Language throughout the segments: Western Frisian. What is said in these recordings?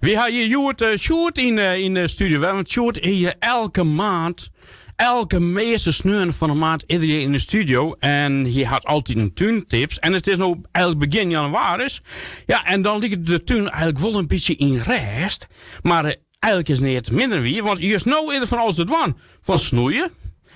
Wy ha hjir hjoed Sjoerd yn de studio. Want Sjoerd is hjir elke maand, elke measte sneon fan de maand is er hjir yn de studio. En hy hat altyd in túntips. En it is no eigenlijk begjin jannewaris. Ja, en dan liket de tún eigenlijk wol in bytsje yn rêst. Mar eigenlijk is neat minder wier, want just no is der fan alles te dwaan. Fan snoeien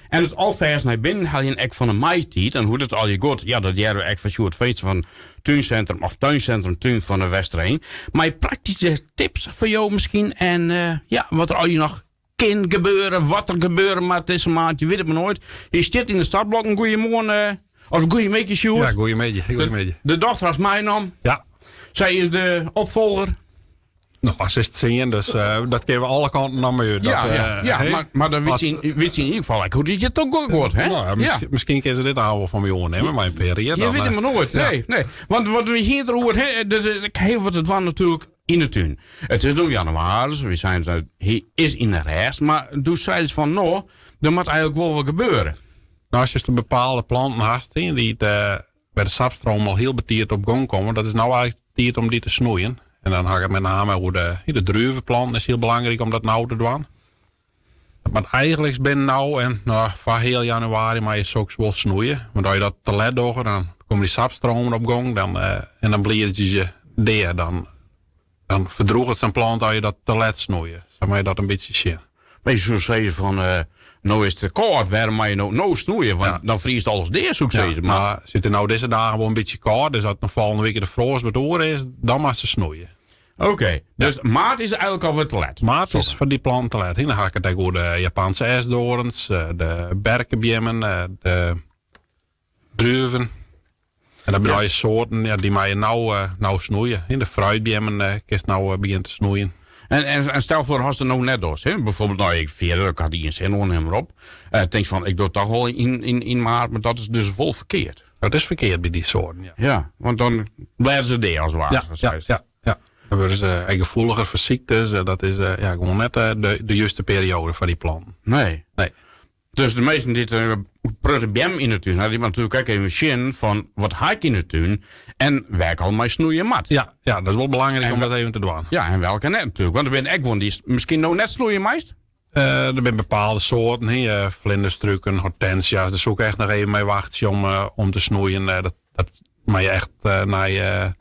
en it alfêst nei binnen heljen ek fan de maitiid. En hoe't it allegear giet, ja, dat hearre we ek fan Sjoerd Veenstra fan Túncentrum of Tuincentrum Tún fan de Westereen. Mei praktyske tips foar jo miskien en ja, wat der allegear noch kin gebeure, wat der gebeure moat dizze maand, je witte it mar noait. Hy stiet yn de startblokken. Goeiemoarn, of goeiemiddei Sjoerd. Ja, goeiemiddei. Goeiemiddei. De dochter hast meinaam. Ja. Sy is de opfolger. No, se is 10, dus dat kinne we alle kanten noch mei út. Ja, ja, ja, mar dan wit se wit se yn ieder gefal ek hoe't it toch goed giet, hè? No, ja. Miskien kin se dit al fan my oernimme mei in pear jier. Je wit it mar noait, nee, nee. Want wat we hiene it deroer, hè, dus ik hiel wat te dwaan natuerlik yn de tún. It is no jannewaris, we seinen, hy is yn de rêst, mar doe seidest fan, no, der moat eigentlik wol wat gebeure. No, as je bepaalde planten hast, dy't by de sapstroom al hiel betiid op gong komme, dat is no eigentlik tiid om dy te snoeien. En dan ha ik it met name oer de druveplanten is hiel belangryk om dat no te dwaan. Dat moat eigentlik binnen no en no, foar heal januari mei je soks wol snoeien. Want as je dat te let dogge, dan komme dy sapstromen op gong dan, en dan bliedzje se dea. Dan, dan ferdrûget sa'n plant as je dat te let snoeie. Sa moat je dat in bytsje sjen. Mar je soe sizze fan, uh, no is it te kâld, wêrom moat je no, no snoeie? Want dan friest alles dea, soe ik sizze. Maar mar sit it no dizze dagen wol in bytsje kâld, dus as de folgjende wike de froast wat oer is, dan moatst se snoeie. Oké, dus maart is eigentlik al wat te let. Maart is foar dy planten te let. Dan ha ik it ek oer de Japanse esdoorns, de berkebeammen, de druven. En dat binne soarten, ja, dy meie je no, no snoeie. De fruitbeammen uh, kinst no uh, begjinne te snoeien. En, en, en stel foar, hast it no net dochst. Hè? Bijvoorbeeld, no, ik fierder, ik ha gjin sin oan him op. Uh, tink fan, ik doch toch wol yn maart, mar dat is dus wol ferkeard. Dat is ferkeard by dy soarten, ja. Ja, want dan blêde se dea as it ware. Ja. Dan wurde se ek gefoeliger foar syktes. Dat is ja, gewoan net de juste perioade foar dy planten. Nee. Nee. Dus de minsken dy't in protte beam yn de tún ha, dy moatte natuerlik ek even sjen fan wat ha ik yn de tún en wêr ik al mei snoeie moat. Ja, ja, dat is wol belangryk om dat even te dwaan. Ja, en welke net natuerlik. Want der binne ek guon dy'tst miskien no net snoeie meist. Der binne bepaalde soarten, hè, vlinderstruken, hortensia's. Dêr soe ik echt noch even mei wachtsje om te snoeien. Dat moat je echt nei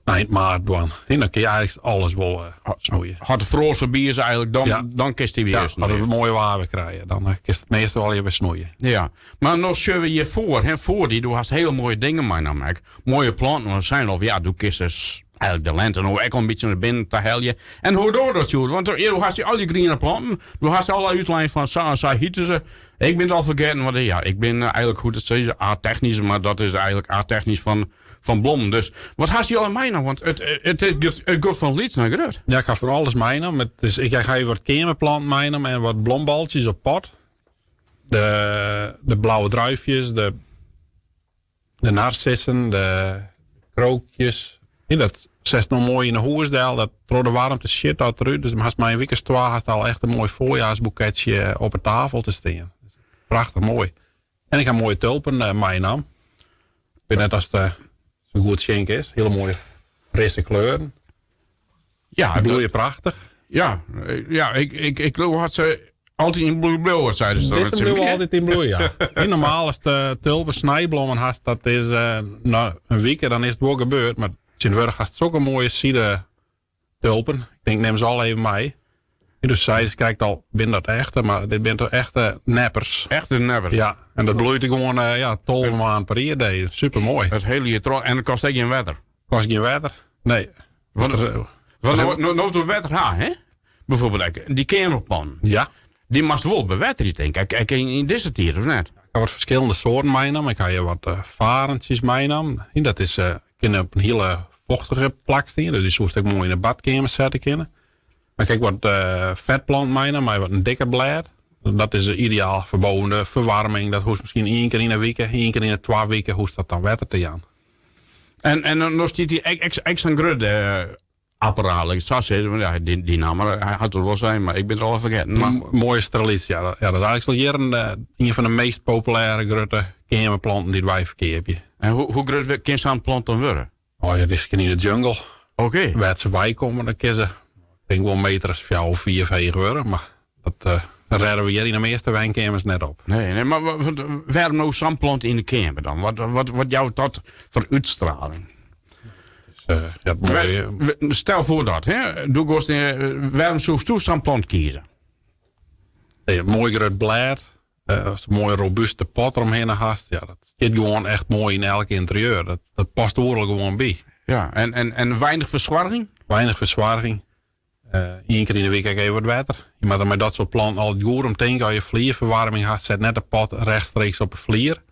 Eind maart dwaan. En dan kin je eigentlik alles wol snoeie. As de froast foarby is eigentlik, dan, dan kinst dy wer Ja, as we moai waar wer krije, dan kinst it measte wol even snoeie. Ja, mar no sjogge we hjir foar, hè, foar dy, do hast hiele moaie dingen meinaam ek. Moaie planten, want we seinen al, ja, do kinst dus eigentlik de lente no ek al in bytsje nei binnen ta helje. En hoe doar dat, Sjoerd? Want do hast al dy griene planten, do hast al útlein fan sa en sa hjitte se. Ik bin it al fergetten, want ja, ik bin eigentlik, hoe dat sizze, a-technysk, mar dat is eigentlik a-technysk fan blommen. Dus wat hast dy al meinaam? Want it giet fan lyts nei grut. Ja, ik ha fan alles meinaam. Dus ik ha even wat keamerplanten meinaam en wat blombaltsjes op pot. De blauwe druifjes, de narcissen, de krookjes. Ja, dat setst no moai yn de hûs del. Dat troch de waarmte sjit dat derút. Dus hast mei in wike as twa hast al echt in moai foarjaarsboeketsje op de tafel te stean. Prachtich moai. En ik ha moaie tulpen uh, meinaam. Ik wit net as it sa goed sjen kinst. Hiele moaie frisse kleuren. Ja, bloeie prachtich. Ja, ik leau hat se altyd yn bloei bliuwe, seiden se. Dizze bliuwe altyd yn bloei, ja. Normaal as de tulpen snijblommen hast, dat is uh, in wike, dan is it wol gebeurd. Mar tsjintwurdich hast sokke moaie side tulpen. Ik tink, nim se al even mei. Dus sy krijt al, bin dat echte, mar dit binne toch echte neppers. Echte neppers. Ja, en dat bloeit gewoan ja, 12 maand per jier. Super moai. It hiele jier troch en it kostet ek gjin wetter. Kost gjin wetter, nee. Want want no we wetter ha, hè? Bijvoorbeeld ek dy keamerplanten. Ja. Dy moatst wol bewetterje, tink ik. Ek yn dizze tiid, of net? Ik ha wat ferskillende soarten meinaam. Ik ha hjir wat farentsjes meinaam. Dat is, kinne op in hiele fochtige plak stean. Dus dy soest ek moai yn de badkeamer sette kinne. Maar ik ha ek wat fetplant meinaam, mei wat in dikker blêd. Dat is ideaal foar boven de ferwaarming. Dat hoechst miskien ien kear yn 'e wike, ien kear yn 'e twa wike hoechst dat dan wetter te jaan. En dan stiet dy ek sa'n grut apparaat, ik sa sizze, want ja, dy namme hat it wol sein, mar ik bin it al fergetten. Mar Moaie strelitzia, ja, dat is eigentlik al jierren ien fan de meast populêre grutte keamerplanten dy't wy ferkeapje. En hoe grut kin sa'n plant dan wurde? Oh ja, dit kin yn de jungle. Oké. Wêr't se weikomme, dan kinne se, ik tink wol in meter as fjouwer, fiif heech wurde. Mar dat eh, rêde we hjir yn de measte wenkeamers net op. Nee, nee, mar wêrom no sa'n plant yn de keamer dan? Wat, wat, wat jout dat foar útstraling? Dus, eh, ja, het mooie, Stel foar dat, hè? Do giest, wêrom soesto sa'n plant kieze? Nee, moai grut blêd. Eh, ast in moaie robuuste pot eromhinne hast, ja, dat stiet gewoan echt moai yn elk ynterieur. Dat, dat past oeral gewoan by. Ja, en, en, en weinig fersoarging? Weinig fersoarging. Ien kear yn de wike ek even wat wetter. Je moatte mei dat soart planten altyd goed om tinke. As je flierferwaarming hast, set net de pot rechtstreeks op de flier.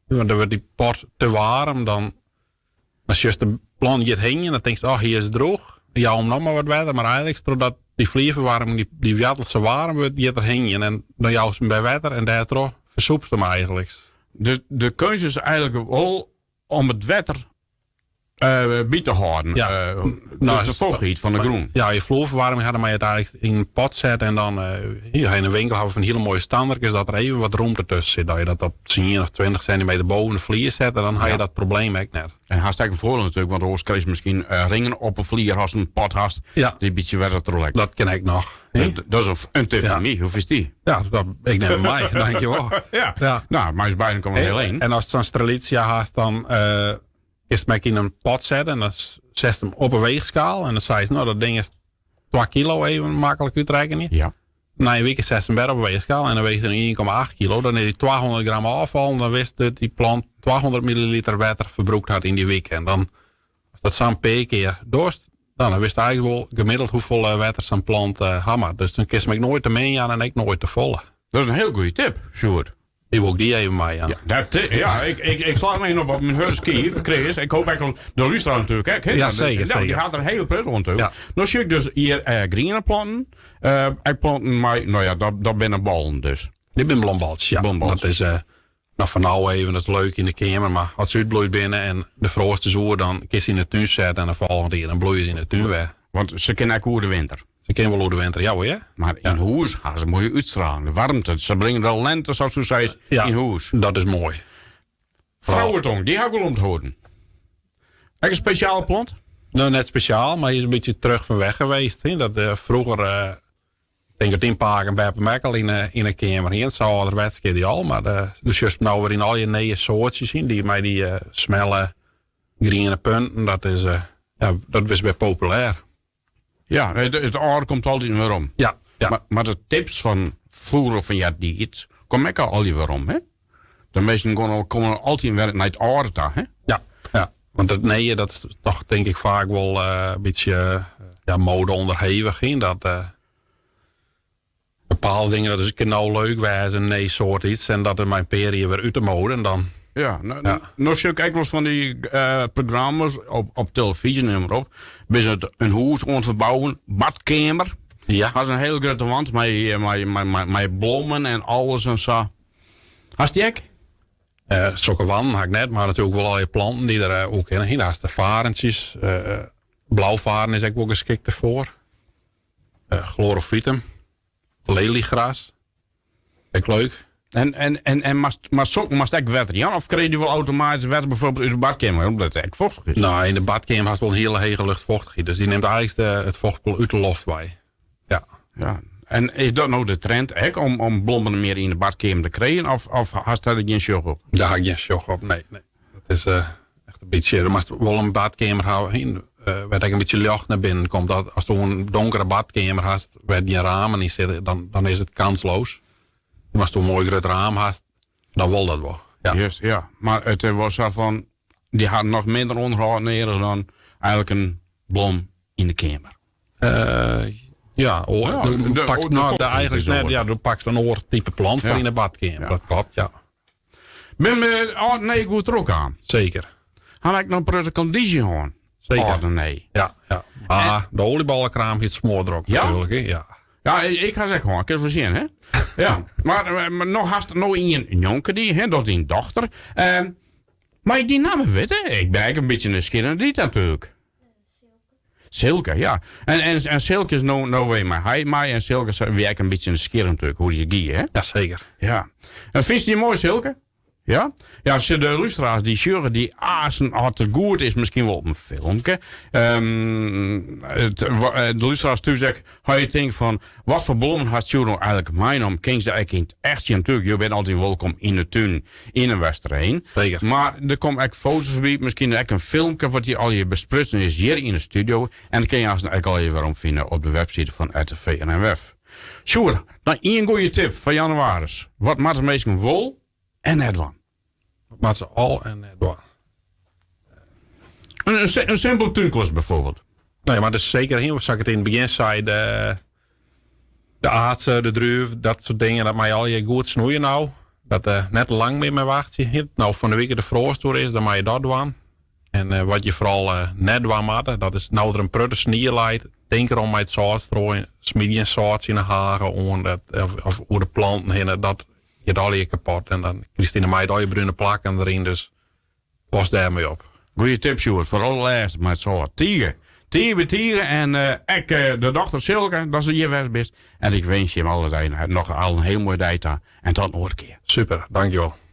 Want dan wurdt dy pot te waarm. Dan, dan sjochst de plant giet hingjen. Dan tinkst, oh, hier is it droech. Jou him noch mar wat wetter. Mar eigentlik, trochdat dy flierferwaarming, dy, dy woartel sa waarm wurdt, giet er hingjen. En dan joust him wer wetter en dêrtroch fersûpst him eigentlik. Dus de keunst is eigentlik wol om it wetter uh, by te hâlden. Ja. Uh, nou, de fochtichheid fan de grûn. Ja, je vloerverwarming hadden wij het eigenlijk in een pot zetten en dan uh, hier in de winkel hebben we van hele mooie standaardjes dat er even wat ruimte tussen zit. Dat je dat op 10 of 20 centimeter boven de vlier zet en dan ha je dat probleem ek net. En hast ek in foardiel natuerlik, want oars krijst miskien uh, ringen op 'e flier ast in pot hast. Ja. Dy bytsje wetter troch Dat kin ek noch. Dus dat is in tip ja. fan my. Hoe fynst dy? Ja, dat, ik nim him mei. Dankjewol. ja. ja. Nou, mei ús beiden komme hiel ein. En ast sa'n strelitzia hast, dan uh, kinst him ek yn in pot sette en dan setst him op 'e weechskaal en dan seist, no, dat ding is 2 kilo even maklik útrekkenje. Ja. Nei in wike setst him wer op 'e weechskaal en dan weecht er 1,8 kilo. Dan is hy 200 gram ôffallen. Dan witst dat dy plant 200 milliliter wetter ferbrûkt hat yn dy wike. En dan, ast dat sa'n pear kear dochst, dan witst eigentlik wol gemiddeld hoefolle wetter sa'n plant uh, ha moat. Dus dan kinst him ek noait te min jaan en ek noait te folle. Dat is in hiel goede tip, Sjoerd. Die wol ik dy even meijaan. Ja, dat, ja ik, ik, ik sla hem op op myn hurde skiif, Chris. Ik hoop ek de lústeraar natuerlik ek. Ja, seker. Nou, dy hat der in hiele protte oan natuerlik. Ja. No sjoch ik dus hjir uh, griene planten. Uh, ek planten mei, no ja, dat, dat binne bollen dus. Dit binne blombaltsjes, ja. Blombaltsjes. Dat is uh, noch foar no even, dat is leuk yn de keamer. Mar as se útbloeid binne en de froast is oer, dan kinst se yn de tún sette en de folgjende jier dan bloeie se yn de tún wer. Want se kinne ek oer de winter. Se kinne wol oer de winter, ja hoor. Ja. Mar yn hûs ha se in moaie útstraling, de waarmte. Se bringe de lente, sa't do seist, ja, yn hûs. Dat is moai. Frouwetong, dy ha ik wol ûntholden. Ek in spesjale plant? No, net spesjaal, mar hy is in bytsje terug fan weg geweest. Hè. Dat, uh, froeger, uh, ik tink dat dyn pake en beppe him ek al yn 'e, yn 'e keamer hienen. Sa âlderwetsk is dy al, mar uh, do sjochst no wer yn al dy nije soartsjes yn, dy mei dy uh, smelle griene punten. Dat is, uh, ja, dat is wer populêr. Ja, it, it âlde komt altyd werom. Ja, ja. Mar, mar de tips fan froeger fan eartiids komme ek al werom, hè? De minsken komme altyd wer nei it âlde ta, hè? Ja, ja. Want it nije, dat is toch tink ik faak wol uh, in bytsje ja, mode ûnderhevich. Hè? Dat, uh, bepaalde dingen, dat is, kin no leuk wêze, in nij soart iets. En dat is mei in pear jier wer út de mode. En dan, Ja, no, ja. no sjoch ik ek wolris fan dy uh, programma's op, op televyzje, nim mar op. Binne se in hûs oan it ferbouwen, badkeamer. Ja. Hast in hiel grutte wand mei, mei, mei, mei, mei blommen en alles en sa. Hast dy ek? Uh, sokke wanden ha ik net, mar natuerlik wol allegear planten dy't der uh, oer kinne. Hier hast de farentsjes. Uh, blauvaren is ek wol geskikt derfoar. Uh, chlorophytum. Leliegras. Ek leuk. En, en, en, en moatst, mar sokken moatst ek wetter jaan? Of krije dy wol automatysk wetter byfoarbyld út de badkeamer, omdat it ek fochtich is? No, yn de badkeamer hast wol in hiele hege luchtfochtichheid. Dus dy nimt eigentlik de, it focht wol út de loft wei. Ja. Ja. En is dat no de trend ek, om, om blommen mear yn de badkeamer te krijen? Of, of hast dêr gjin sjoch op? Dêr ha ik gjin sjoch op, nee. nee. Dat is uh, echt in bytsje, do moatst wol in badkeamer hawwe, uh, wêr't ek in bytsje ljocht nei binnen komt. Dat, ast in donkere badkeamer hast, wêr't gjin ramen yn sitte, dan, dan is it kansloos. Mar ast in moai grut raam hast, dan wol dat wol. Ja. Just, ja. Mar it was sa fan, dy ha noch minder ûnderhâld nedich dan eigentlik in blom yn de keamer. Uh, ja, oar, Ja, do de- pakst, de no, de, fochtichheid eigentlik is net. oar. Ja, do pakst in oar type plant foar Ja. yn de badkeamer. Ja. Dat kloppet, ja. Bin we âld en nij goed trochkaam? Seker. Ha ik noch in protte kondysje hân? Seker. Âld en nij. Ja, ja. Ah, de oliebollenkraam hie it smoardrok Ja? natuerlik. Hè? Ja. Ja, ik ha se ek hân. Kinst wol sjen, hè? Ja. Mar, eh, mar no hast no ien njonken dy, hè? Dat is dyn dochter. Uh, mei ik dyn namme witte? Ik bin ek in bytsje nijsgjirrich nei dy natuerlik. Silke, ja. En, en, en Silke is no, no wer mei heit mei. En Silke wie ek in bytsje nijsgjirrich natuerlik, hoe't it gie, hè? Ja, seker. Ja. En fynst dy moai, Silke? Ja? Ja, de luisteraars die sjogge dy aansen, as it goed is, miskien wol op in filmke. De luisteraars thús ek, ha je tinkt fan, wat foar blommen hat Sjoerd no eigenlik meinommen? Kin se ek yn it echt sjen? Natuerlik, jo binne altyd wolkom yn de tún yn de Westereen. Zeker. Mar der komme ek foto's foarby, miskien ek in filmke wat hjir allegear besprutsen is hjir yn de studio. En dat kin je aansen ek allegear werom fine op de webside fan RTV NMF. Sjoerd, dan ien goede tip foar jannewaris. Wat moatte minsken wol en net dwaan? Wat moatte se al en net dwaan? In simpele túnklus bijvoorbeeld. Nee, mar dat is seker, sa't ik it yn it begjin sei, de aartsen, de druif, dat soart dingen, dat moatte je allegear goed snoeie no. Dat net lang mear mei wachtsje. No fan de wike de froast oer is, dan moatte je dat dwaan. En wat je foaral net dwaan moatte, dat is no der in protte snie leit, tink derom mei it sâlt strooien, smyt gjin sâlt tsjin de hage oan dat, of oer de planten hinne, dat giet allegear kapot. En dan krijst yn de maitiid allegear brune plakken deryn, dus pas dêrmei op. Goeie tip, Sjoerd. Foaral lêste mei it sâlt. Tige. Tige, tige. En ek de dochter Silke, dat se hjir west bist. En ik winsk jim alle noch al in hiel moaie dei ta. En tot in oare kear. Super, dankjewol.